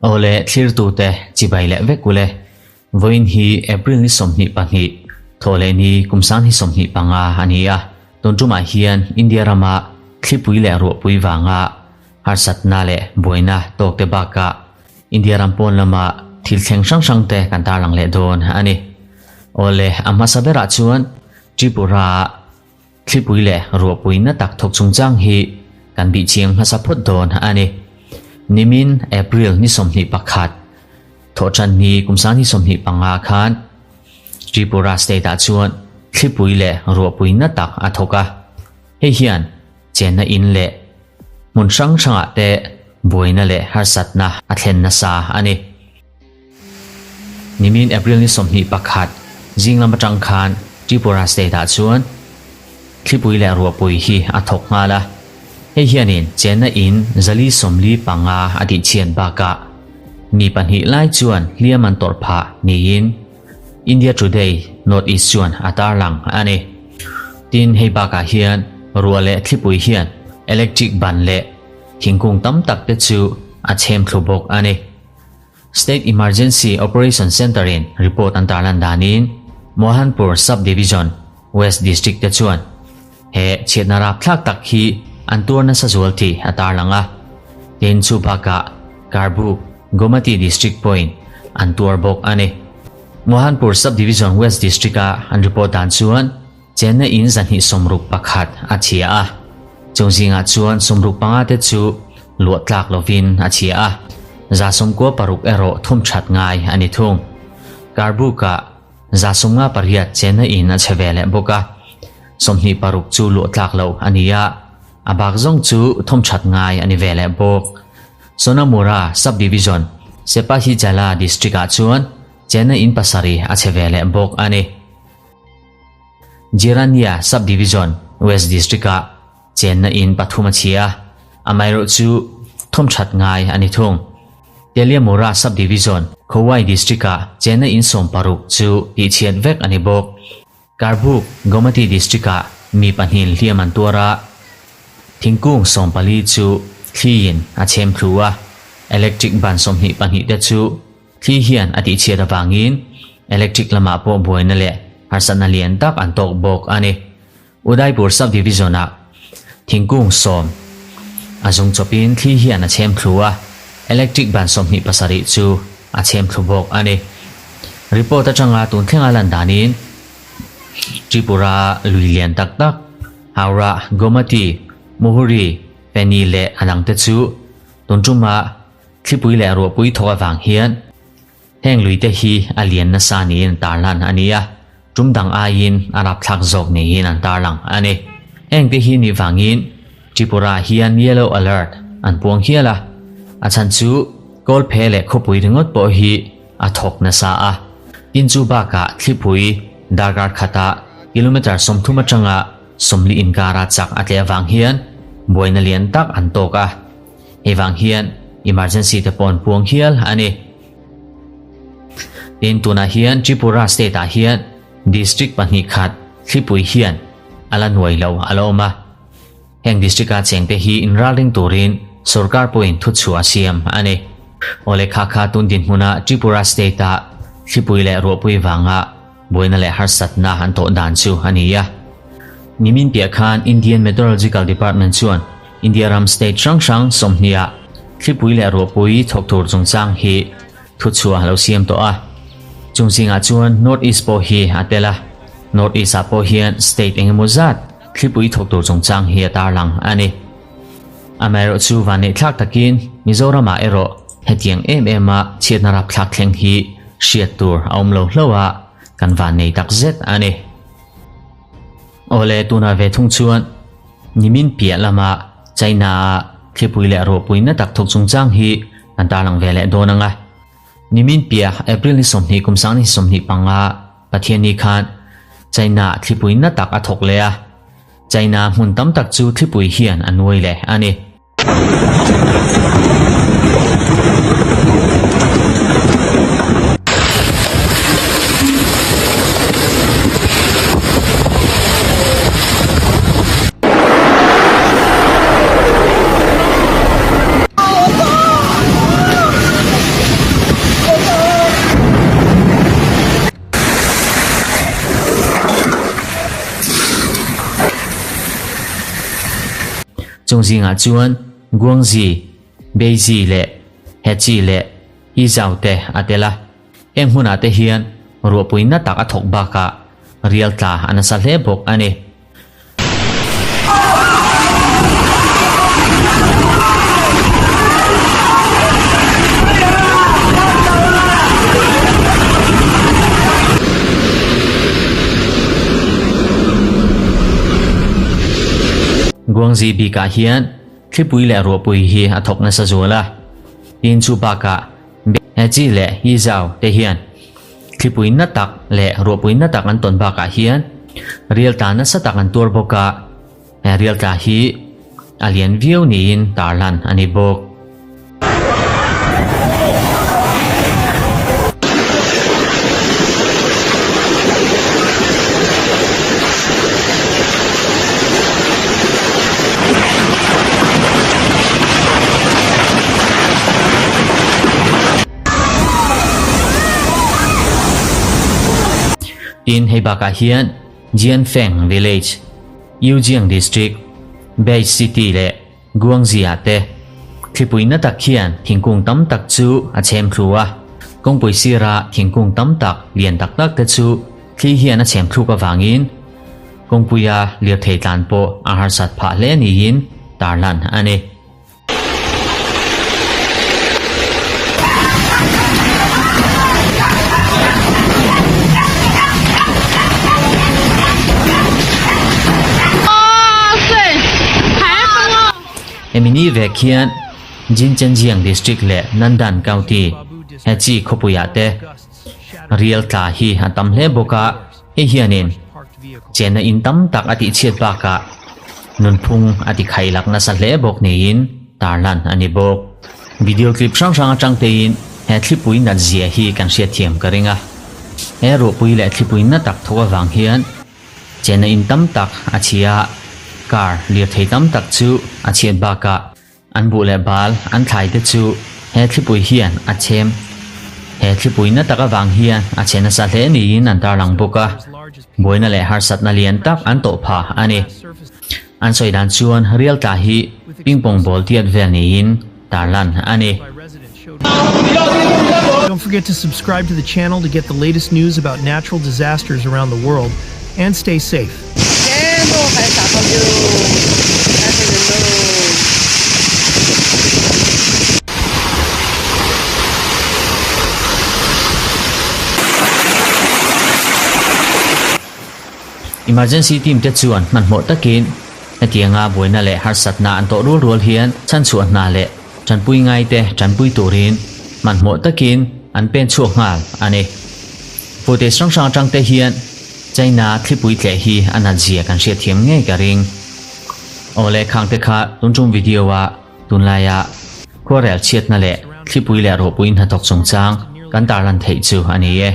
Awle thlirtute chibai leh vek ule. Vawiin hi April ni 22, thawhleh ni kum sang hi 25 a ni a. Tun tumah hian India rama thlipui leh ruahpui vanga harsatna leh buaina tawkte bakah India ram pawn lama thil thleng hrang hrangte kan tarlang leh dawn a ni. Awle a hmasa berah chuan Tripura ah Thlipui leh ruahpui na tak thawk chungchang hi kan bih chiang hmasa phawt dawn a ni. Nimin April ni 21, thawhṭan ni kum sang ni 25 khan Tripura state ah chuan thlipui leh ruahpui na tak a thawk a. Hei hian chenna in leh hmun hrang hrangah te buaina leh harsatna a thlen nasa a ni. Nimin April ni 21 zing lam atang khan Tripura state ah chuan thlipui leh ruahpui hi a thawk nghal a. Hei hianin chenna in 445 a tihchhiat bakah mi pahnih lai chuan hliam an tawrh phah niin India Today North East chuan a tarlang a ni. Tin, hei bakah hian ruah leh thlipui hian electric ban leh thingkung tam tak te chu a chhem thlu bawk a ni. State Emergency Operation Centre in report an tarlan danin Mohanpur Sub-Division, West District te chuan he chhiatna rapthlak tak hi an tuar nasa zual tih a tarlang a. Tin, chu bakah Karbook, Gomati District pawhin an tuar bawk a ni. Mohanpur Sub-Division West District a an report dan chuan chenna in 261 a chhia a, chung zingah chuan 65 te chu luah tlak lovin a chhia a, 96 erawh thum that ngai a ni thung. Karbook-ah 58 chenna in a chhe ve leh bawk a, 26 chu luah tlak loh a ni a, a bak zawng chu thum that ngai a ni ve leh bawk. Sonamura Sub-Division, Sepahijala District-ah chuan chenna in pasarih a chhe ve leh bawk a ni. Jirania Sub-Division, West District-ah chenna in pathum a chhi a, amaherawh chu thawm that ngai a ni thung. Teliamura Sub-Division, Khowai District-ah chenna in 16 chu tihchhiat vek a ni bawk. Karbook, Gomati District-ah mi pahnih hliam an tuar a, thingkung 14 chu thliin a chhem thlu a, electric ban 22 te chu Thli hian a tihchhiat avangin electric lamah pawh buaina leh harsatna lian tak an tawk bawk a ni. Udaipur Sub-Division-ah thingkung sawm a zung chawpin thli hian a chhem thlu a, electric ban 27 chu a chhem thlu bawk a ni. Report atanga tun thlenga lan danin Tripura lui lian tak tak Howrah, Gomati, Muhuri, Feni leh a dangte chu tun tuma Thlipui leh ruahpui thawk avang hian heng luite hi a lian nasa niin an tarlan a ni a, tum dang aiin a rapthlak zawk niin an tarlang a ni. Hengte hi nih vangin Tripura hian yellow alert an puang hial a, a chhan chu kawlphe leh khawpui ringawt pawh hi a thawk nasa a. Tin chu bakah thlipui darkar khata kilometre 30 atanga 40 inkara chak a tleh avang hian buaina lian tak an tawk a. Hei vang hian emergency te pawh an puang hial a ni. Tin, tunah hian Tripura state ah hian district pahnih khat thlipui hian a la nuai lo a la awm a. Heng district a chengte hi inralring turin sorkar pawhin thuchhuah a siam a ni. Awle kha kha tun dinhmuna Tripura state ah thlipui leh ruahpui vanga buaina leh harsatna an tawh dan chu a ni a. Nimin piah khan Indian Meteorological Department chuan India ram state hrang hrang 20 ah thlipui leh ruahpui thawk tur chungchang hi thuchhuah lo siam tawh a. Chung zingah chuan North East pawh hi a tel a. North East ah pawh hian state engemaw zat thlipui thawk tur chungchang hi a tarlang a ni. Amaherawh chu vanneih thlak takin Mizoram ah erawh hetiang em em a chhiatna rapthlak thleng hi hriat tur a awm lo hlo a, kan vannei tak zet a ni. Awle tunah ve thung chuan nimin piah lama China ah thlipui leh ruahpui na tak thawk chungchang hi kan tarlang ve leh dawn ang a. Nimin piah April ni 20 kum sang ni 25 Pathianni khan China ah thlipui na tak a thawk leh a, China hmun tam tak chu thlipui hian a nuai leh a ni. Chung zingah chuan Guangxi, Beiji leh Hechi leh Yizhou te a tel a. Heng hmunah te hian ruahpui na tak a thawk bakah rial tla a nasa hle bawk a ni. Guangxi bikah hian thlipui leh ruahpui hi a thawk nasa zual a, tin chu bakah Hechi leh Yizhou te hian thlipui na tak leh ruahpui na tak an tawn bakah hian rial tla nasa tak an tuar bawk a, he rial tla hi a lian viau niin tarlan a ni bawk. Tin, hei bakah hian Jianfeng Village, Yujiang District, Beij City leh Guangxi ah te thlipui na tak hian thingkung tam tak chu a chhem thlu a. Kawngpui sira thingkung tam tak lian tak tak te chu thli hian a chhem thluk avangin kawngpuia lirthei tlan pawh a harsat phah hle niin tarlan a ni. Hemi ni vek hian Jinchenjiang District leh Nandan County, Hechi khawpuiah te rial tla hi a tam hle bawk a, hei hianin chenna in tam tak a tihchhiat bakah nunphung a tikhailak nasa hle bawk niin tarlan a ni bawk. Video clip hrang hrang atang tein he thlipui nat zia hi kan hriatthiam ka ring a. He ruahpui leh thlipui na tak thawk avang hian chenna in tam tak a chhia a, car lirthei tam tak chu a chhiat bakah An buh leh bal an thlai te chu he thlipui hian a chhem. He thlipui na tak avang hian a chhe nasa hle niin an tarlang bawk a, buaina leh harsatna lian tak an tawh pha a ni. An sawi dan chuan rial tla hi ping pong ball tiat vel niin tarlan a ni. Don't forget to subscribe to the channel to get the latest news about natural disasters around the world and stay safe. Emergency team te chuan hmanhmawh takin hetianga buaina leh harsatna an tawh rual rual hian chhanchhuah hna leh tanpui ngaite tanpui turin hmanhmawh takin an pen chhuak nghal a ni. Footage hrang hrang atang te hian China thlipui tleh hi a nat zia kan hriat thiam ngei ka ring. Aw le khang te kha tun tum video ah tunlaia khuarel chhiatna leh thlipui leh rawhpui hnathawk chungchang kan tarlan theih chu a ni e.